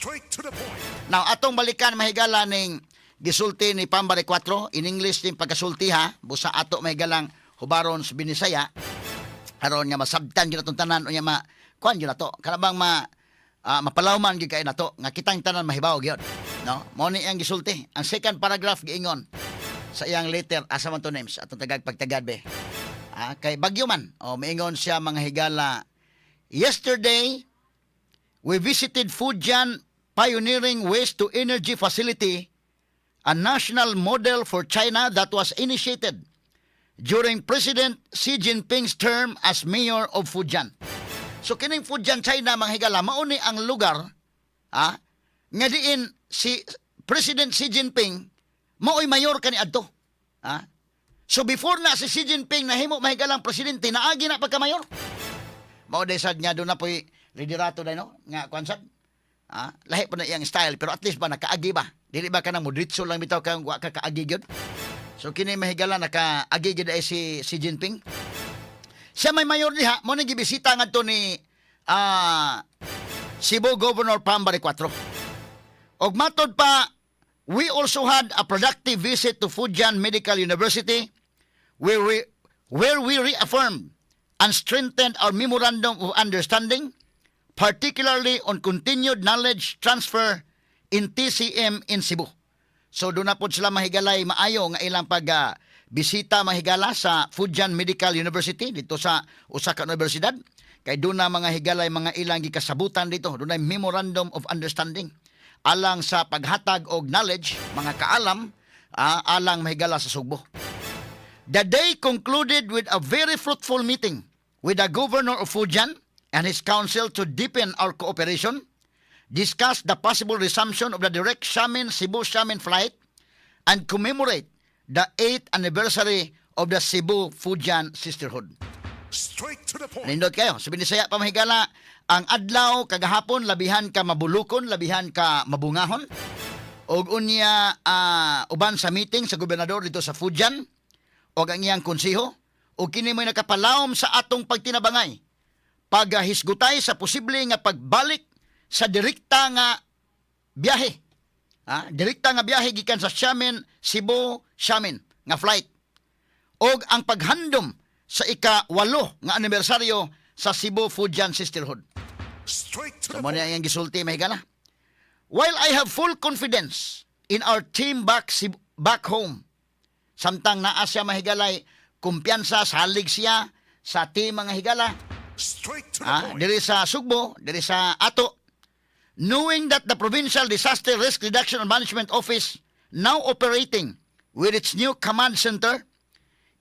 Straight to the point. Now, atong balikan, mahigala, ning gisulti ni Pam Baricuatro. In English ning pagkasulti ha, busa ato mahigalang hubaron sa Binisaya aron nga masabtan gyud atong tanan, unya ma kuan gyud ato kana bang ma mapalawman gyud kay nato nga kitang tanan mahibaw gyud, no? Mao ni iyang gisulti. Ang second paragraph, giingon sa iyang letter, asa man to names atong tagag pagtagad be, kay bagyo man o, miingon siya, mga higala, "Yesterday we visited Fujian Pioneering Waste to Energy Facility, a national model for China that was initiated during President Xi Jinping's term as mayor of Fujian." So kining Fujian, China, mga higala, mao ni ang lugar nga diin si President Xi Jinping mao'y mayor kaniadto. So before na si Xi Jinping nahimo, mahigalang, presidente, naagi na pagka mayor. Mao day sad nga duna po'y liderato day, no, nga kuan sad. Lahi pa na iyang style, pero at least ba nakaagi ba? Dili ba kanang mudritso lang bitaw kang wa ka kaagi gyud? So kini, mahigala, nakaagi gyud ay si Xi Jinping. Siya may mayor diha, mao ni gibisita ngadto ni Cebu Governor Pam Baricuatro. Og matod pa, "We also had a productive visit to Fujian Medical University where we reaffirmed and strengthened our memorandum of understanding, particularly on continued knowledge transfer in TCM in Cebu." So duna pod sila, mahigalay, maayo nga ilang pag bisita, mahigala, sa Fujian Medical University dito sa usa ka universidad kay duna, mga higalay, mga ilang gikasabutan dito, dunay memorandum of understanding alang sa paghatag og knowledge, mga kaalam, alang, mahigala, sa Sugbo. "The day concluded with a very fruitful meeting with the governor of Fujian and his council to deepen our cooperation, discuss the possible resumption of the direct Xiamen Cebu Xiamen flight, and commemorate the 8th anniversary of the Cebu Fujian Sisterhood." Straight to the point. Nindot kayo. Sa Binisaya pa, mahigala, ang adlaw kagahapon labihan ka mabulukon, labihan ka mabungahon. Og unya uban sa meeting sa gobernador dito sa Fujian og ang iyang konseho og kini mo'y nakapalawom sa atong pagtinabangay paghisgutay sa posible nga pagbalik sa direkta nga biyahe. Direkta nga biyahe gikan sa Xiamen, Cebu, Xiamen nga flight. Og ang paghandom sa ika-8 nga anibersaryo sa Cebu Fujian Sisterhood. Straight to So the mao point. Na iyang gisulti, mahigala. "While I have full confidence in our team back home," samtang naa siya, mahigalay, kumpiyansa, salig siya sa team, mga higala, Straight to the point. Diri sa Sugbo, diri sa ato, "knowing that the Provincial Disaster Risk Reduction and Management Office, now operating with its new command center,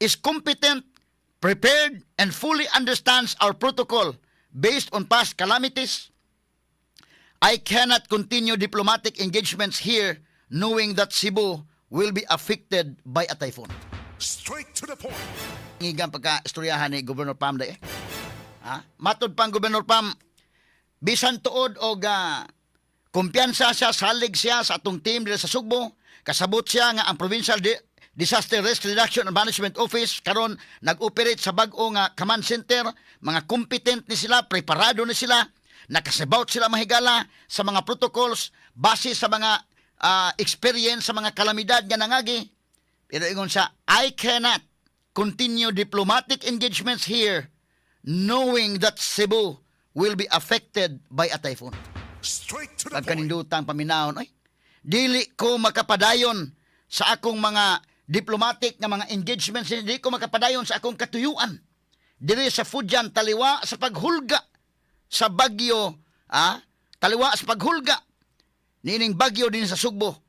is competent, prepared, and fully understands our protocol based on past calamities, I cannot continue diplomatic engagements here knowing that Cebu will be affected by a typhoon." Straight to the point. Ngigang pagka-istoryahan ni Governor Pam eh. Ha? Matod pang Governor Pam, bisan tuod og kumpiyansa siya, salig siya sa atong team diri sa Sugbo, kasabot siya nga ang Provincial Disaster Risk Reduction and Management Office karon nag-operate sa bag-o nga command center, mga competent ni sila, preparado ni sila, nakasabaut sila, mahigala, sa mga protocols base sa mga experience sa mga kalamidad nga nangagi. Pero ingon siya, "I cannot continue diplomatic engagements here knowing that Cebu will be affected by a typhoon." Straight to the point. Pagkanindutang paminawon, ay, dili ko makapadayon sa akong mga diplomatic nga mga engagements, hindi ko makapadayon sa akong katuyuan diri sa Fujian taliwa sa paghulga sa bagyo, taliwa sa paghulga niining bagyo din sa Sugbo,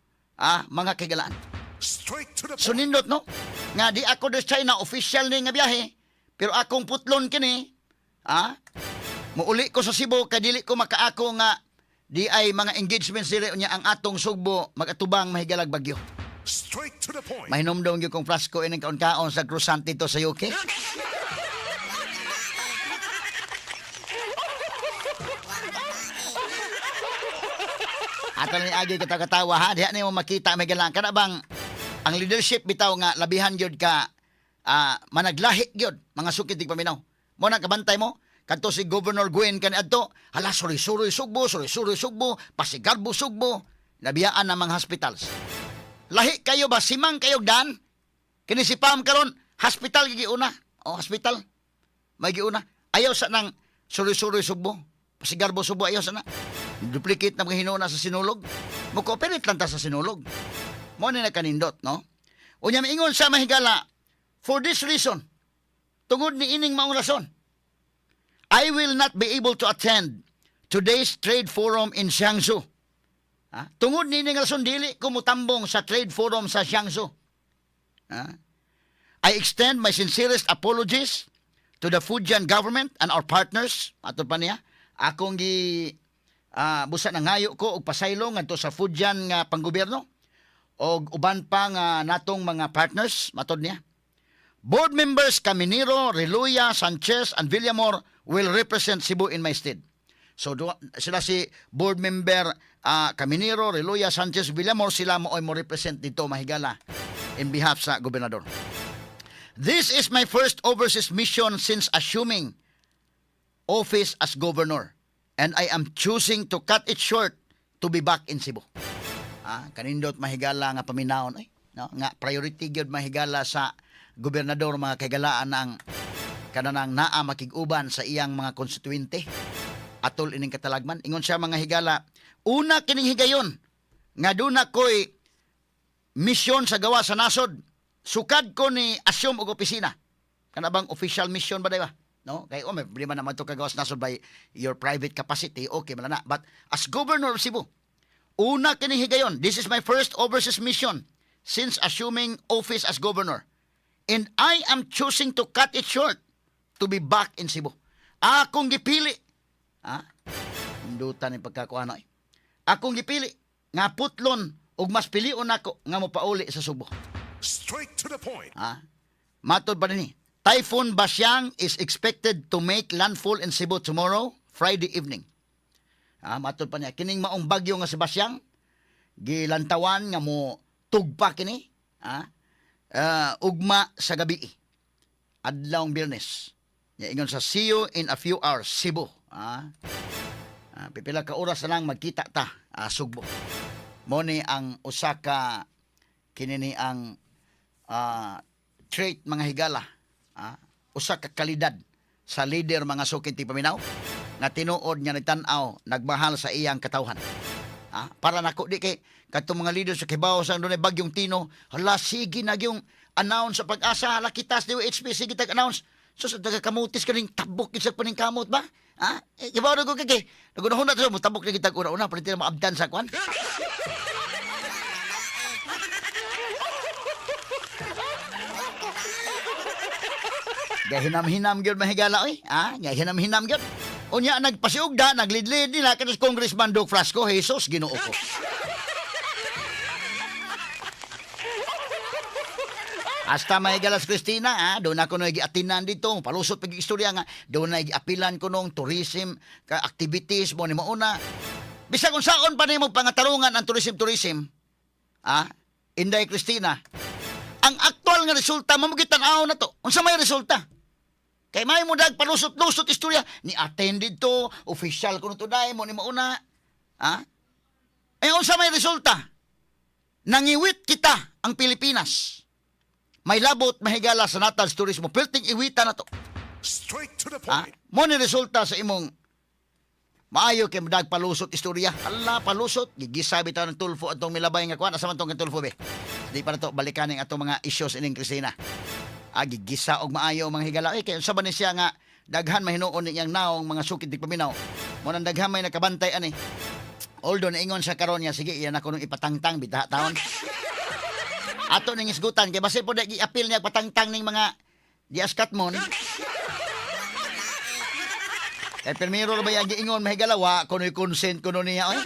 mga kaigalaan. Straight to the So point. nindot, no? Nga di ako sa China, official ni nga biyahe, pero akong putlon kini, muuli ko sa Cebu kay dili ko makaako nga di ay mga engagements diri, unya ang atong Sugbo magatubang, mahigalag, bagyo. Straight to the point. Mahinomdom gyud kong flasko ining kaon-kaon sa croissant dito sa UK. Ato ni agi kita katawa ha, diha nimo makita may galang kana bang ang leadership bitaw nga labihan gyud ka managlahi gyud, mga sukit tig paminaw. Mo na kabantay mo Kadto si Governor Gwen kaniadto, hala, suroy-suroy Sugbo, suroy-suroy Sugbo, pasigarbo Sugbo, nabiyaan ang mga hospitals. Lahi kayo ba simang kayo dan? Kini si Pam karon hospital giuna. Oh, hospital. May giuna. Ayaw sa nang suroy-suroy Sugbo. Pasigarbo Sugbo, ayaw sa na. Duplicate na mga hinuuna sa Sinulog. Mo-cooperate lang ta sa Sinulog. Mo ni nakanindot, no? Unya miingon sa, mahigala, for this reason, tungod ni ining maong rason, I will not be able to attend today's trade forum in Jiangsu. Ha? Tungod ni ining rason, dili ko mutambong sa trade forum sa Jiangsu. Ha? I extend my sincerest apologies to the Fujian government and our partners. Ato pa niya, akong gi busa nangayo ko og pasaylo ngadto sa Fujian nga panggobyerno og uban pa nga natong mga partners, matod niya. Board members Caminero, Reluya, Sanchez, and Villamor will represent Cebu in my stead. So do, sila si board member Caminero, Reluya, Sanchez, Villamor, sila mo mo represent dito, mahigala, in behalf sa gobernador. This is my first overseas mission since assuming office as governor and I am choosing to cut it short to be back in Cebu. Kanindot, mahigala, nga paminawon ay, no, nga priority gyud, mahigala, sa gobernador, mga kaigalaan, ang kananang naa makig-uban sa iyang mga konstituente atol ining katalagman. Ingon siya, mga higala, una kining higayon nga duna ko'y misyon sa gawa sa nasod sukad ko ni assume og opisina. Kana bang official mission ba, ba no? Kay oh, may problema naman to kagawas nasod by your private capacity, okay man na, but as governor of Cebu, una kining higayon, this is my first overseas mission since assuming office as governor and I am choosing to cut it short to be back in Cebu. Akong gipili, ha, indutan ni pagkakuano eh. Akong gipili nga putlon ug mas pilion nako nga mopauli sa Sugbo. Straight to the point. Ha? Matod pa ni, Typhoon Basyang is expected to make landfall in Cebu tomorrow, Friday evening. Ha, matod pa niya, kining maong bagyo nga si Basyang, gilantawan nga mo tugpa kini, ha? Ugma sa gabi. Adlawng Biyernes. Ya, ingon sa, "See you in a few hours, Cebu." Ha? Pipila ka oras na lang magkita ta, Sugbo. Mo ni ang usa ka kini ni ang trait, mga higala, usa ka kalidad sa leader, mga suking tigpaminaw, nga tinuod nga nagtan-aw, nagmahal sa iyang katawhan. Para nako di kay kadtong mga leader sa kibaw sa dunay bagyong Tino, hala, sige na yung announce sa Pag-asa, hala, kitas DOHP, sige tag announce. So sa taga kamutis kaning tabok gid sa paningkamot ba? Ha? Eh, kibaw na ko kay nagunahon na to mo tabok na kitag una-una para di na maabdan sa kwan. Gahinam-hinam gyud, mahigala oy. Ha? Gahinam-hinam gyud. Unya nagpasiugda, naglidlid nila kanos Congressman Doug Frasco, Jesus, Ginoo ko. Hasta may galas Christina, ha? Doon ako na giatinan dito, palusot pag istorya nga, doon na giapilan ko nung tourism ka activities mo ni mauna. Bisag unsaon pa nimo pangatarungan ang tourism tourism, ha? Inday Christina, ang aktual nga resulta mo tan-aw na to. Unsa may resulta? Kay may mo dag palusot-lusot istorya ni attend dito, official kuno to dai mo ni mauna. Ha? Eh unsa may resulta? Nangiwit kita ang Pilipinas. May labot, mahigala, sa natals turismo. Perting iwita na to. Straight to the Ha? point. Mo ni resulta sa imong maayo kay madag palusot istorya. Ala, palusot. Gigisa bitaw ng Tulfo atong milabay nga kuan. Asa man tong kang Tulfo be? Di pa na to balikan ning atong mga issues ining Christina. Gigisa og maayo, mga higala. Eh, kay unsa ba ni siya nga daghan mahinuon niyang naong, mga sukid tigpaminaw. Mo nang daghan may nakabantay ani. Although naingon sa karon niya, sige, iyan ako nung ipatangtang bitaha taon. Ato ning isgutan kay basi po di giapil niya patangtang ning mga diaskat mon. Kay pirmiro ra ba yang giingon, mahigalawa kuno'y consent kuno niya oy.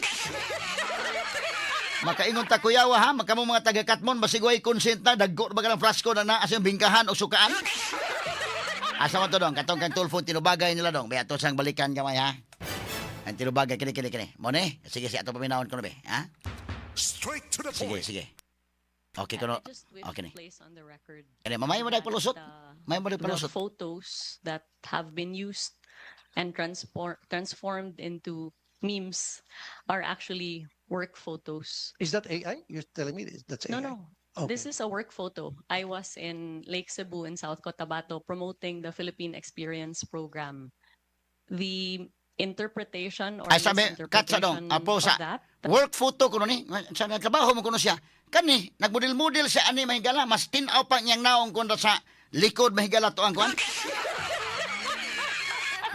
Makaingon ta kuyawa ha, makamo mga taga Katmon basig way consent na dagko ra ba kanang frasco na naa sa bingkahan o sukaan. Asa man to dong, katong kang Tulfo tinubagay nila dong. Bayato sang balikan gamay ha. Ang tinubagay kini kini kini. Mo ni, sige si ato paminawon kuno be, ha? Straight to the Sige, point. Sige. Okay kuno. I just wish Okay ni. to place on the record Kani mamay mo dag that, palusot. May mo dag the palusot. photos that have been used and transformed into memes are actually work photos. Is that AI? You're telling me that's AI? No. Okay. This is a work photo. I was in Lake Sebu in South Cotabato promoting the Philippine Experience Program. The interpretation or Ay, sabi, kat sa dong, misinterpretation apo of sa that work photo kuno ni, sa trabaho mo kuno siya. Kani, nagmodel-model siya ani, mahigala, mas tin-aw pa niyang naong kontra sa likod, mahigala, to ang kuan.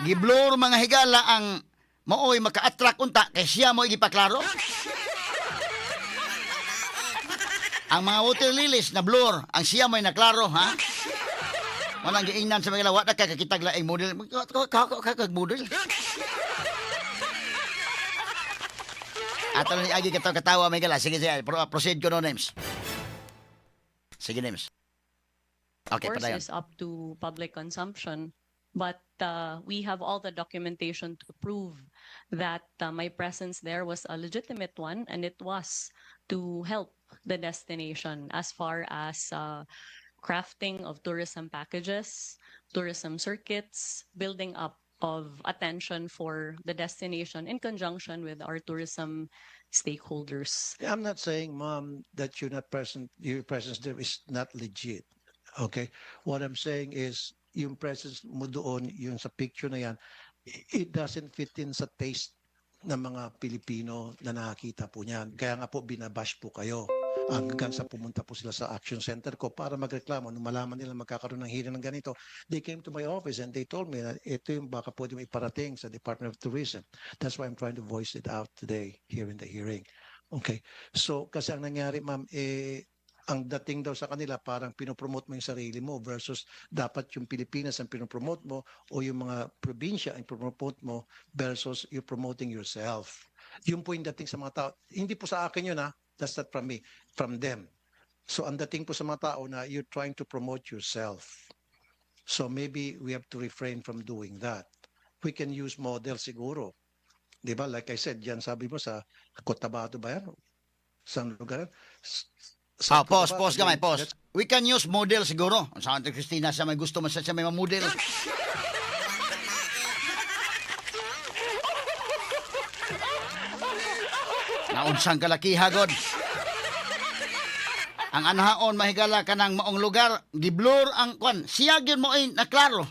Giblur, mga higala, ang maoy maka-attract unta kay siya mo gipaklaro. Ang mga water lilies na blur, ang siya mo'y naklaro, ha? Walang giingnan sa mga wa na kay kakitag laing model. Kag model. Ato ni agi katawa katawa may gala. Sige, sige. Proceed ko no, names. Sige, names. Okay, course padayon. is up to public consumption, but we have all the documentation to prove that my presence there was a legitimate one and it was to help the destination as far as crafting of tourism packages, tourism circuits, building up of attention for the destination in conjunction with our tourism stakeholders. I'm not saying, Ma'am, that you're not present, your presence there is not legit. Okay? What I'm saying is, yung presence mo doon, yung sa picture na yan, it doesn't fit in sa taste ng mga Pilipino na nakakita po niyan. Kaya nga po, binabash po kayo. Hanggang sa pumunta po sila sa action center ko para magreklamo. Nung malaman nila magkakaroon ng hearing ng ganito, they came to my office and they told me na ito yung baka pwede mo iparating sa Department of Tourism. That's why I'm trying to voice it out today here in the hearing. Okay. So, kasi ang nangyari, ma'am, eh, ang dating daw sa kanila, parang pinopromote mo yung sarili mo versus dapat yung Pilipinas ang pinopromote mo o yung mga probinsya ang pinopromote mo versus you promoting yourself. Yun po yung dating sa mga tao. Hindi po sa akin yun, ha. That's not from me. From them. So, ang dating po sa mga tao na you're trying to promote yourself. So, maybe we have to refrain from doing that. We can use model siguro. Di ba? Like I said, yan sabi mo sa Cotabato ba yan? Saan lugar yan? Sa Ah, pause, Cotabato, pause gamay, then pause. let's We can use model siguro. Sa Santa Cristina siya may gusto man siya, siya may mamodel. Naunsang kalakiha god. Ang anahaon, mahigala, kanang maong lugar, giblur ang kwan. Siya gyud mo ay naklaro.